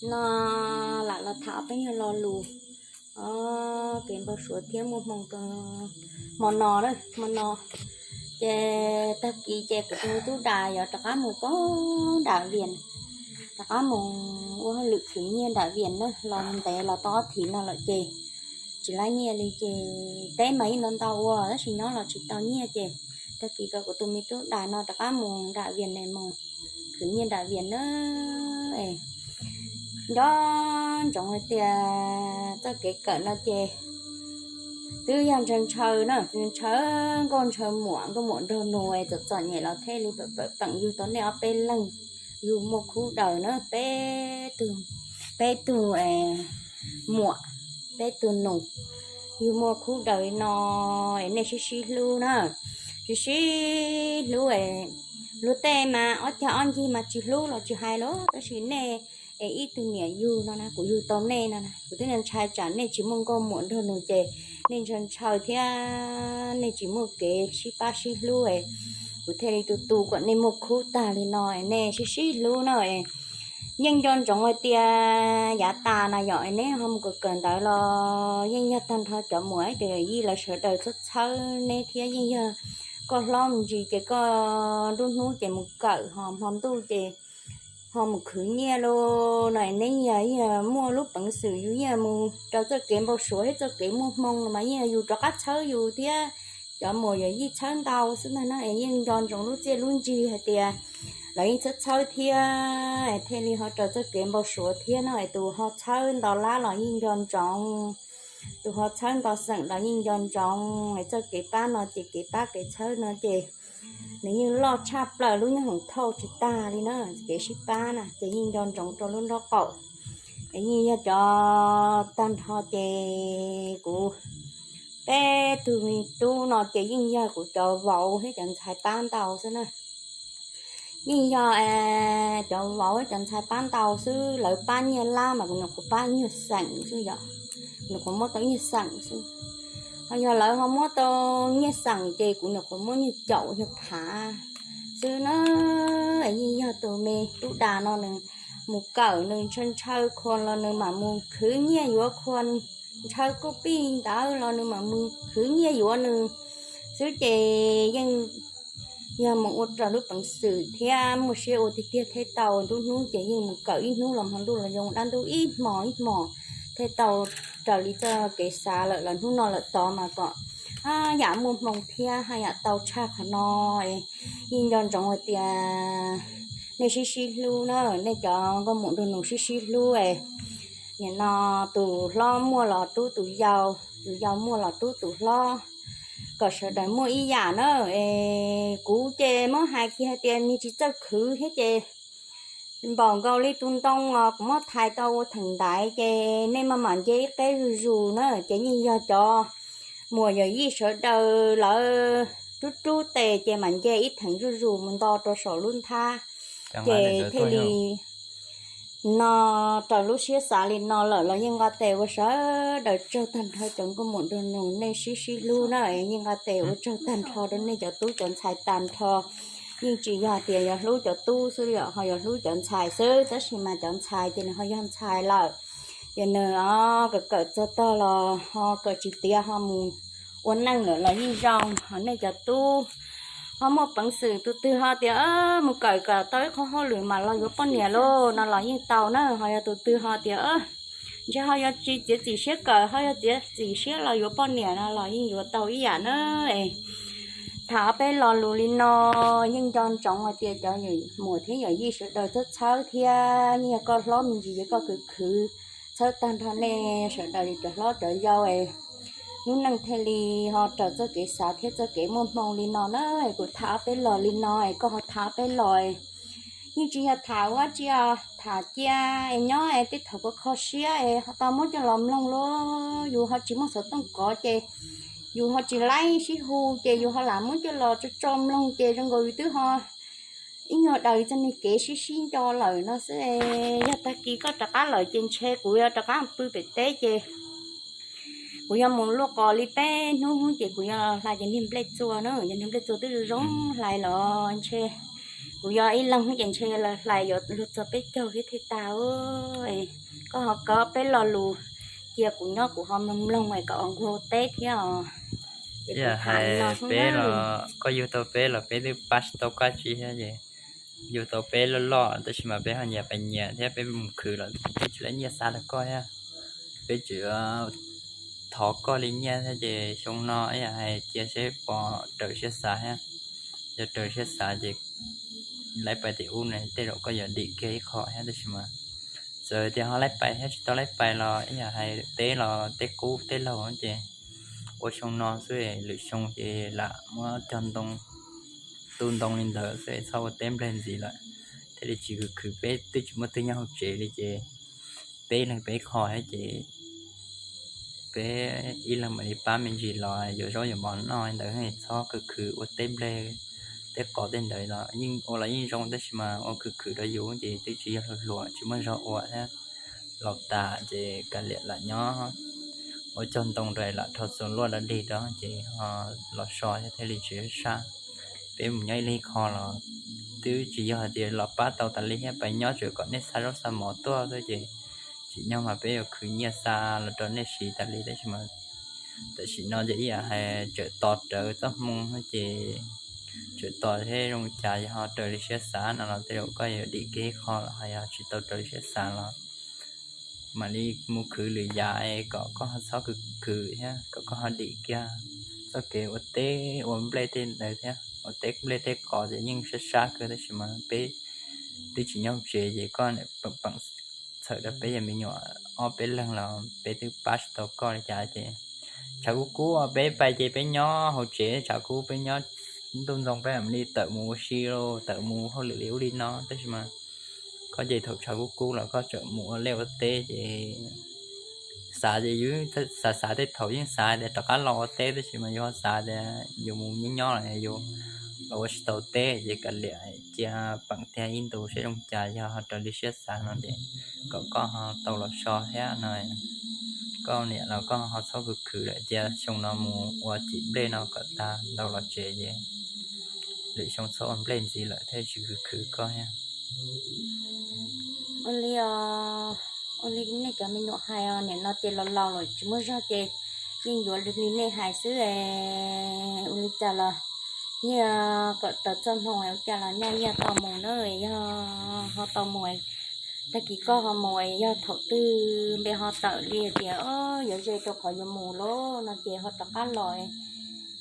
No lam los tham peb nyuag lo lus, o, kev npau suav thiab muaj hmoo rau hmo no na, hmo no. Ces tag kis ces kuv tus me tub Dam yuav rov qab mus pab nram Vias, rov qab mus ua hauj lwm khwv nyiaj nram Vias na, los ntev los tau ob thiv no lawm ces tsis lab nyiaj li ces teb mas yeej ntau ntau ua tab sis nyob los tsis tau nyiaj ces tag kis kom kuv tus me tub Dam no rov qab mus nram Vias ne, mus khwv nyiaj nram Vias na. Nco ntsoov hais tias txoj kev kawm no ces twb yog ntshaw ntshaw na, ntshaw nkauj ntshaw muam, nkauj muam nraug nus es txom txom nyem los thiaj li pawm pawm peem yug tau nej ob peb leeg. Yug muaj khub daws na, peb tug, peb tug muam, peb tug nus, yug muaj khub daws li no es nej sib sib hlub na, sib sib hlub. Luag tej mas ob cag ob ncig mas tsis hlub los tsis hais los tab sis nej es ib tug niam yug no na, kuv yug tau nej no na, kuv twb ntshai tsam nej tsis muaj nkauj muam nraug nus ces nej ntshaw ntshaw thiab nej tsis muaj kev sib pab sib hlub es kuv thiaj li tu tu kom nej muaj khub tag li no es nej sib sib hlub na. Yeej nco ntsoov hais tias yav tas na yom, neb ho mus kawm kawm ntawv los yeej yog tag nrho cov muam cov yij lawv sawv daws txhawb txhawb neb thiab yeej yog koj hlob me ntsis ces koj nruab hnub ces mus kawm ho hmo ntuj ces ho mus khwv nyiaj los no es neb yeej yog muaj lub peev xwm yus yeej mus raws txoj kev npau suav thiab txoj kev muaj hmoo los mas yeej yog yus rov qab txhawb yus thiab cov muam yawm yij txhawb ntau xwb ntag na es yeej nco ntsoov lub txiaj lub ntsig hais tias lawv yeej txhawb txhawb thiab thiaj li ho raws txoj kev npau suav thiab no es tus ho txhawb nto lab los yeej nco ntsoov, tus ho txhawb nto xeem los yeej nco ntsoov es txoj kev pab no ces kev pab kev txhawb no ces nws yeej loj tshaj plaws lub nyooj hoom thauj tsis tag li na. Kev sib pab na ces yeej nco ntsoov rau lub nraub qaum es yeej yog cov tag nrho ces kuv peb tug me tub no ces yeej yog kuv cov vauv thiab cov ntxhais pab ntau xwb na. Yeej yog cov vauv cov ntxhais pab ntau xwb, lawv pab nyiaj lab mas kuv nyuam qhuav pab nyiaj xeem xwb yom, nyuam qhuav muab tau nyiaj xeem xwb. Ho yog lawv ho muab tau nyiaj xeem ces kuv nyuam qhuav muab nyiaj caum nyiaj phav xwb na. Yeej yog tus me tub Dam no nws mus kawm nws ntshaw ntshaw khua los nws mam mus khwv nyiaj yuav khua, ntshaw kuj pij ntawd los nws mam mus khwv nyiaj yuav nws xwb ces yeej yog mus ua raws lub peev xwm thiab muaj siab ua tiag tiag thiaj tau. Nruab hnub ces yeej mus kawm ib hnub los hmo ntuj los yoo dab ntub ib hmos ib hmos thiaj tau raws li txoj kev xav lawm los hnub no lawm tod mas kom haj yam muaj hmoo thiab haj yam tau tshaj qhov no. Yeej nco ntsoov hais tias nej sib sib hlub na, nej cov nkauj muam nraug nus sib sib hlub. Nim no tus hlob muaj los rub tus yau, tus yau muaj los rub tus hlob, kom sawv daws muaj ib yam na. Es kuv ces muab hais kiag hais tias nws tsis txawj khwv thiab ces npaum nkaus li tus ntoo os, kuv muab thais tau ua theem ntaiv ces nej maj mam nce ib qeb zuj zus na. Ces yeej yog cov muam yawm yij sawv daws lawv rub rub tes ces mam nce ib theem zuj zus mus nto rau saum lub nthab. Ces thiaj li no raws lub siab xav li no lawm los yeej nqa tes ua sawv daws tsaug tag nrho cov nkauj muam nraug nus nej sib sib hlub na. Yeej nqa tes ua tsaug tag nrho rau nej cov tub cov ntxhais tag nrho. Yeej tsis yog tias yog hlub cov tub xwb yom, ho yog hlub cov ntxhais xwb, tab sis mas cov ntxhais ces nws ho yog ntxhais lawm. Ces nws kawm kawm txog tog los ho kawm tsis tiav ho mus ua neej lawm los yeej zoo. Ho nej cov tub ho muaj peev xwm, tus twg ho tias mus kawm kom tau ib qho hauj lwm mam los yuav poj niam lauj no los yeej tau na. Ho yog tus twg ho tias ntshe ho yuav tsis txiav txim siab kawm, ho yuav txiav txim siab los yuav poj niam no los yeej yuav tau ib yam na. Tham ob peb lo lus li no, yeej nco ntsoov hais tias cov muam thiab yawm yij sawv daws txhawb txhawb thiab yeej yog koj hlob me ntsis ces koj khwv khwv txhawb tag nrho nej sawv daws cov hlob cov yau, lub neej thiaj li ho raws txoj kev xav thiab txoj kev muaj hmoo li no na. Kuv tham ob peb lo li no es koj ho tham ob peb lo, yeej tsis yog tham ua dab tsi os, tham cia es nyob es tej thaum koj kho siab es ho tau muab coj los mloog lauj. Yus ho tsis muaj xov tooj kov ces yus ho tsis laib sib hu ces yus ho lam muab coj los tso tso mloog ces zoo nkaus yus twb ho ib nyuag daws txog niag kev sib sib nco lawm no xwb. Yog tag kis koj rov qab lawm ces ntshe kuv yuav rov qab pw pem teb ces kuv yuav mus luaj qos li peb hnub ces kuv yuav hla cov niag nplej txua na, cov niag nplej txua twb zoo zoo hlais los ntshe Kuv yog ib leeg ces ntshe lawv hlais yuav luag txog peb caug thiab thiaj tag. Koj ho kov peb lo lus cia kuv nyob kuv ho mloog mloog es kom ua nkuag teb thiab os. Ces kuv tham no xwb na. Koj yug tau peb los peb twb pab tsis tau koj tsi thiab ces yug tau peb loj loj tab sis mas peb ho nyias pais nyias thiab peb mus khwv los peb tsis lab nyiaj xa rau koj thiab. Peb tseem thov koj li nyiaj thiab ces xyoo no ib yam hais cia seb puas raws siab xav thiab. Yog raws siab xav ces laib pais tim ub ne tej zaum koj yuav dim kiag ib qho thiab tab sis mas txawm tias ho laib pais thiab tsis tau laib pais los ib yam hais teb los teb qub teb laug ces ua xyoo no xwb, lwm xyoo ces lam muab cog ntoo tu ntoo li ntawd xwb, txhob ua teb nplej ntxiv lawm. Thiaj li tsis khwv khwv, peb twb tsis muaj twg nyob hauv tsev li ces peb leeg peb qho thiab ces peb ib leeg mam li pab me ntsis los yuav zaub yuav mov noj li ntawd, txhob khwv khwv ua teb nplej teb qos tej ntawd los yeej ua los yeej zoo tab sis mas ua khwv khwv rau yus ces twb tsis yog hluas hluas tsis muaj zog ua thiab. Laus tas ces kav liam lam nyob ua cog ntoo rau lam rho txuas luaj dog dig rau ces ho los so thiab thiaj li tsis sab. Peb mus nyob ib leeg qho los twb tsis yog hais tias los pab tau tas li thiab, pais nyob tsuas kom nej xa zaub xa mov tuaj xwb ces tsim nyog mas peb yuav khwv nyiaj xa los rau nej siv tas li tab sis mas tam sim no ces ib yam hais tseem tos rawv txoj hmoo ces tseem tos seb zoo li cas, yog ho raws li siab xav no los tej zaum koj yuav dim kiag ib qho los ho yog tsis tau raws li siab xav los mam li mus khwv lwm yam kom koj ho txhob khwv khwv thiab kom koj ho dim kiag txoj kev ua teb ua nplej tej ntawd thiab. Ua teb nplej teb qos ces yeej sab sab kawg tab sis mas peb twb tsis nyob tsev ces koj niam peem txhawm rau peb yog me nyuam ob peb leeg los peb twb pab tsis tau koj li cas ces tshav kub kub peb pais ces peb nyob hauv tsev, tshav kub peb nyob ntuj ntxoo peb mam li tawm mus ua si lauj, tawm mus hauj lwm li ub li no tab sis mas koj ces thaum tshav kub kub los koj tseem mus ua liaj ua teb ces xav ces yus xav xav tej thaum yeej xav tias rov qab los ua teb tab sis mas yus ho xav tias yus mus nyob nyob los yus los ua tsis tau teb ces kav liam cia peem tiag ib ntus seb zoo cas yog ho raws li siab xav no ces kom koj ho tau los so thiab no. Koj niam los koj ho txhob khwv khwv lawm, cia xyoo no mus ua cim nplej no kom tag ntau los tsev ces lwm xyoo txhob ua nplej ntxiv lawm thiaj tsis khwv khwv koj thiab. Ua li os, ua li nej cov me nyuam hais os, nim no ces los laus lawm tsis muaj zog ces yeej yuav li nej hais xwb. Ua li cas los nyiaj kom raws txoj hmoo, ua cas los nyiaj nyiaj tau mus na, yog ho tau mus, tag kis koj ho mus yog thaum twg npe ho tawm li tias yuav ze rau qhov yuav mus lawm no ces ho rov qab los,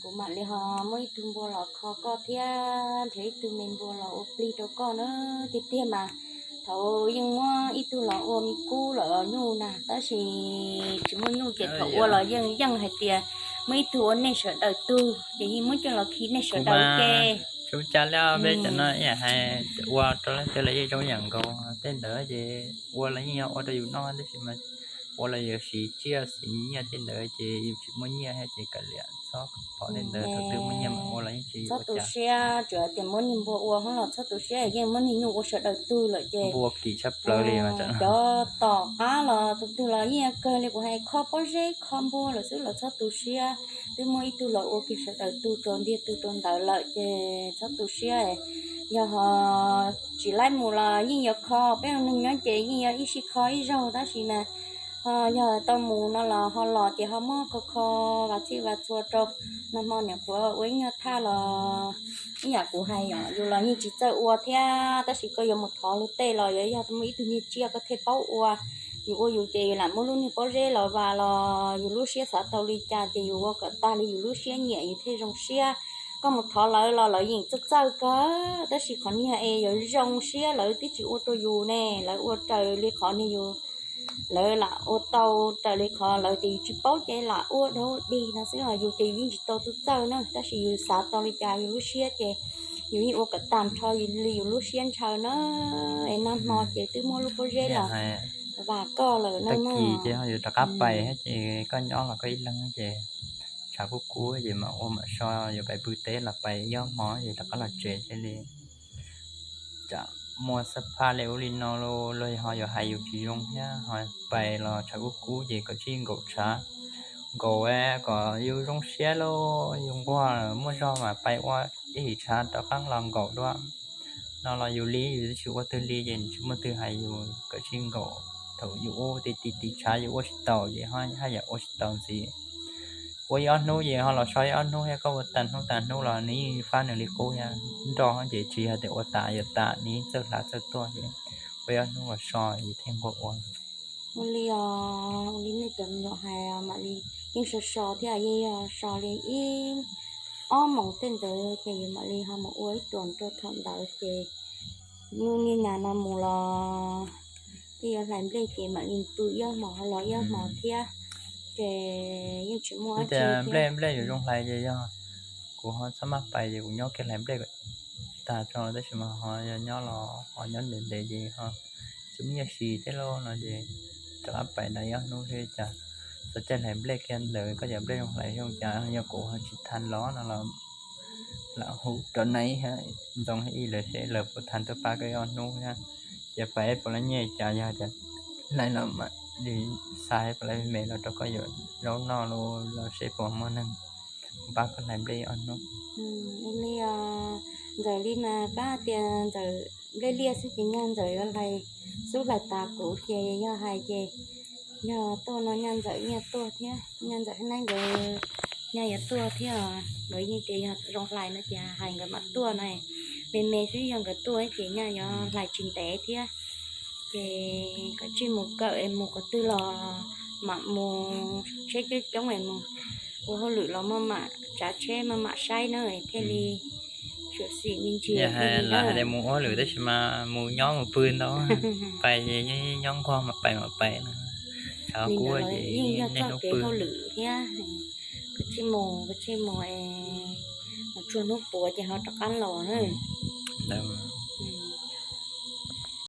kuv mam li ho muab ib tug npua los kho koj thiab nrhiav ib tug me npua los ua plig rau koj na. Tiag tiag mas thaum yeej muab ib tug los ua me kub los nyuj na, tab sis tsis muaj nyuj ces thaum ua los yeej yeej hais tias muab ib tug ua nej sawv daws tug ces yeej muab coj los khi nej sawv daws ke. Tsis ua cas li, peb cov no ib yam hais ua rau leej twg los yeej zoo yam nkaus, tej ntawd ces ua los yeej yog ua rau yus noj tab sis mas ua los yus siv tsiaj siv nyiaj tej ntawd ces yus tsis muaj nyiaj thiab ces kav liam txhob pom tej ntawd, thaum twg muaj nyiaj mas ua los yeej tsis ua cas. Txhob tu siab, tsuas tias muab niag npua ua hoob los txhob tu siab, yeej muab niag nyuj ua sawv daws tug lawm ces npua kim tshaj plaws li. Cov tom qab los tus twg los yeej kawg li kuv hais, kho pob zeb kho npua lawm xwb los txhob tu siab. Twb muab ib tug los ua kiag sawv daws tug rau ntiag tug rau ntawd lawm ces txhob tu siab. Yog ho tsis laib mus los yeej yuav kho, peb neeg nyob ces yeej yuav ib sij kho ib zaug tab sis mas ho yog tau mus no los ho los ces ho muab kho kho vas txhij vas txhua rau. Nag hmo niam qhuav ua ib nyuag thaj los ib yam kuv hais yom, yus los yeej tsis txawj ua thiab tab sis koj yuav mus thov luag tej los yuav yog muaj ib tug niag tsiaj koj thiaj paub ua. Yus ua yus ces yus lam muab lub niag pob zeb los vas los yus lub siab xav tau li cas ces yus ua kom tag li yus lub siab nyiam yus thiaj zoo siab. Koj mus thov lawv los lawv yeej txawj txawj kawg tab sis qhov niag es yuav zoo siab lawv twb tsis ua rau yus ne, lawv ua raws li qhov niag yus, lawv lam ua tau raws li qhov lawv ces yus tsis paub ces lam ua dog dig no xwb os. Yus ces yus yeej tsis tau txawj txawj na tab sis yus xav tau li cas yus lub siab ces yus yeej ua kom tag nrho li yus lub siab ntshaw na. Es nag hmo ces twb muab lub pob zeb los vas koj lawm no. Tag kis ces ho yuav rov qab pais thiab ces koj nyob los koj ib leeg ces tshav kub kub ces mam ua mam so, yuav pais pw teb los pais ib ob hmo ces rov qab los tsev thiaj li tsam muaj xab phaj li ub li no los ho yuav hais yus tsis zoo thiab ho pais los tshav kub kub ces kom tsij nkaum tshav, nkaum kom yus zoo siab lauj, yus nquag muaj zog mas pais ua ib him tshav rov qab los nkaum dua. no los yus li, yus twb tsis ua twg li ces nws tsis muaj twg hais yus, kav tsij nkaum. Thaum yus ua ti ti ti tshav yus ua tsis tau ces haj yam ua tsis tau ntxiv. Ua ib ob hnub ces ho los so ib ob hnub thiab, koj ua tag hnub tag hnub los nws yeej fab nws li qub thiab. Nroj ces tsis yog tias ua tas yuav tas, nws yeej txawj hlav txawj tuaj ces ua ib ob hnub los so ces thiaj nquag ua. Ua li os, ua li nej cov me nyuam hais mam li, yeej so so thiab, yeej yog so li ib ob moos tej ntawd ces yus mam li ho mus ua ib tuam rau thaum ntawd ces hnub niaj hnub no mus los twb yuav hlais nplej ces mam li pw ib ob hmos ho los ib ob hmos thiab, ces yeej tsis muaj dab tsi thiab. Nplej, nplej yuav zoo hlais ces yog kuv ho txhob maj pais ces kuv nyob kiag hlais nplej kom tag tso, tab sis mas ho yog nyob los ho nyob ntev ntev ces ho tsis muaj nyiaj siv thiab lauj no ces rov qab pais da ib ob hnub thiab cas txog caij hlais nplej kiag ntawd koj cov nplej zoo hlais zoo cas, yog kuv ho tsis tha los no los lam hu rau Naiv Ntxoo Ib lawv seb lawv puas tha tuaj pab koj ib ob hnub thiab. Ces pais puas lab nyiaj cas, yog tias hlais los mam li xa puas lab me los rau koj yuav zaub noj los seb puas muaj neeg pab koj hlais nplej ib ob hnub. Ua li os, Ntxawm li mas pab tias Ntxawm nplej liaj xwb ces nyaj Ntxawm yuav hlais xub hlais tav kuv ces yog hais ces yog tuaj no nyaj Ntxawm yeej tuaj thiab, nyaj Ntxawm hab Naiv nkawd nyaj yuav tuaj thiab. Nkawd yeej tias yog zoo hlais no ces hais nkawd mam tuaj no, me me xwb yog nkawd tuaj ces nyaj yuav hlais tsis ntev thiab. Ces kav tsij mus kawm es mus qhov twg los mam mus, tsheb coob coob es mus ua hauj lwm los maj mam tsav tsheb maj mam saib na thiaj li tshwm sim me ntsis. Yog hais tias mus ua hauj lwm tab sis mas mus nyob mus pw ntau, pais ces nyob nquag mas pais mam pais no. Thaum kuv ces yeej yog txoj kev hauj lwm thiab, kav tsij mus, kav tsij mus es mus tsuag hnub puav ces ho rov qab los na. Ntawd